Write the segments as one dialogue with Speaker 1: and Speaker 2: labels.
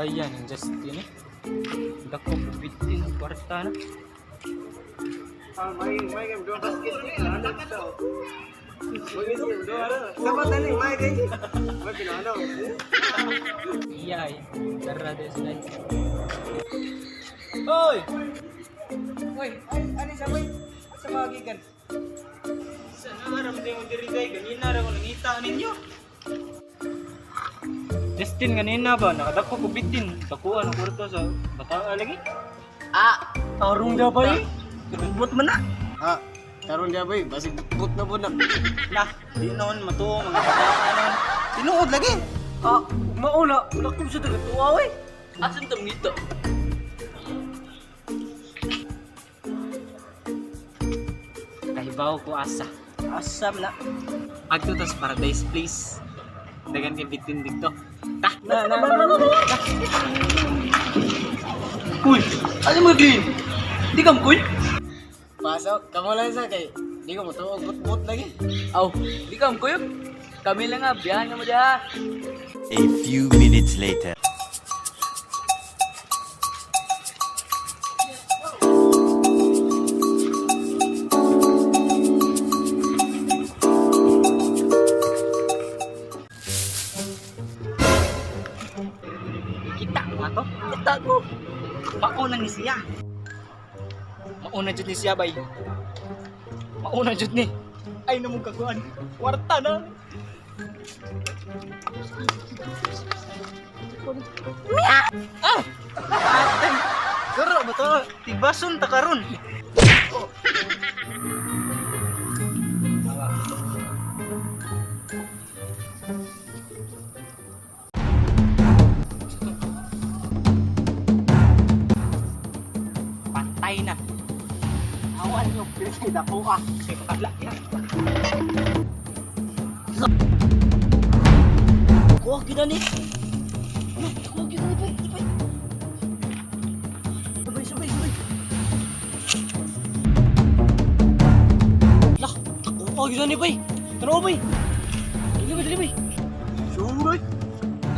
Speaker 1: Patayan ang Justin eh. Dako bitin ang kwarta na.
Speaker 2: Ah, may game do basket ni ano to. Sama tani may kay. May pinano.
Speaker 1: Iyay, tara din sila. Hoy!
Speaker 2: Uy, ay ani sa boy. Sa mga gikan.
Speaker 1: Sa naharam din mo diri day, ganina ra ko nangita ninyo. Justin ganina ba nakadako ko bitin, dako ang kwarta sa bataa lagi.
Speaker 2: Ah,
Speaker 1: Tarong da ba eh? Tulubot man na.
Speaker 2: ah, karon dia boy, basig but na pud na.
Speaker 1: Nah, di noon matuo mga bataa noon.
Speaker 2: Tinuod lagi.
Speaker 1: Ah, mauna, wala ko sa taga-tuwa eh. Asan tam ngita? Kahibaw ko asa.
Speaker 2: Asam na.
Speaker 1: Agto tas Paradise Place. Dagan kay bitin dito. Ta.
Speaker 2: Na na na. Na.
Speaker 1: Uy, ano mo green? Di kam kuy?
Speaker 2: Pasok, kamo lang sa kay. Di ko mo but lagi.
Speaker 3: Aw, di ka kuyog. Kami lang nga, biyahan nga mo diha.
Speaker 4: A few minutes later.
Speaker 1: Kita mo ato. Kita ko. Mauna ni siya. Mauna jud ni siya bay. Mauna jud ni. Ay namong kakuan. Kwarta na. Ah! Ate, Karo ba to? Tibason ta karon. Patay na. Awan nyo, pinay dako ah. Kay makadla ya.
Speaker 3: Kuha gyud ni. Kuha gyud ni bay, bay. Sabay, sabay, sabay. Lah, kuha gyud ni bay. Tanaw bay. Dili bay, dili bay.
Speaker 2: Suroy.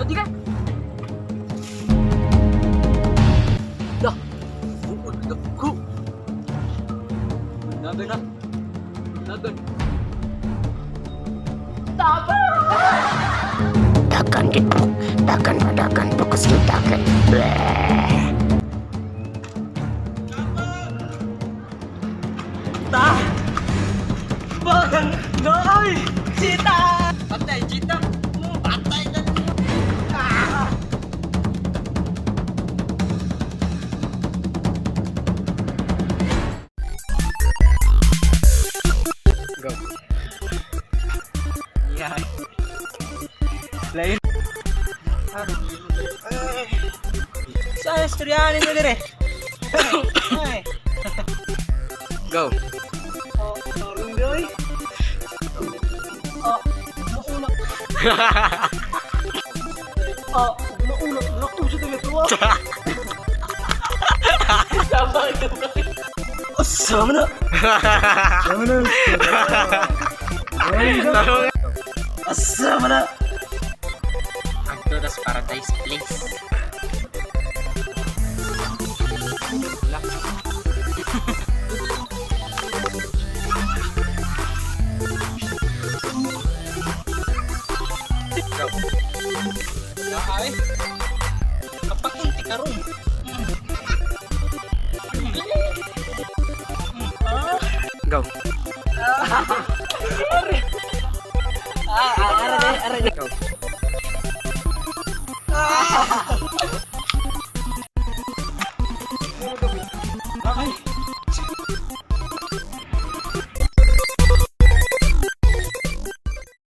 Speaker 3: Dati ka. Lah, buod dako. Nagan na. Nagan. Tama!
Speaker 5: Dakan gitpok, dakan padakan fokus dakan. Bleh.
Speaker 1: Ta! Bagang naay! Chita! Patay, chita! Patay na! Ah!
Speaker 2: Go.
Speaker 1: Yeah. Lain. Sa istoryahan ninyo dire. Ay.
Speaker 2: Go.
Speaker 1: Oh, tarong doy. Oh, mauna. Oh, mauna. Nakto sa taga-tuwa. Oh, sama na.
Speaker 2: Sama na.
Speaker 1: Asama na. Agto tas Paradise Place. Wala.
Speaker 2: Go.
Speaker 1: Ay. Kapakunti karon.
Speaker 2: Go.
Speaker 3: Ah, ah, aray, aray.
Speaker 2: Go.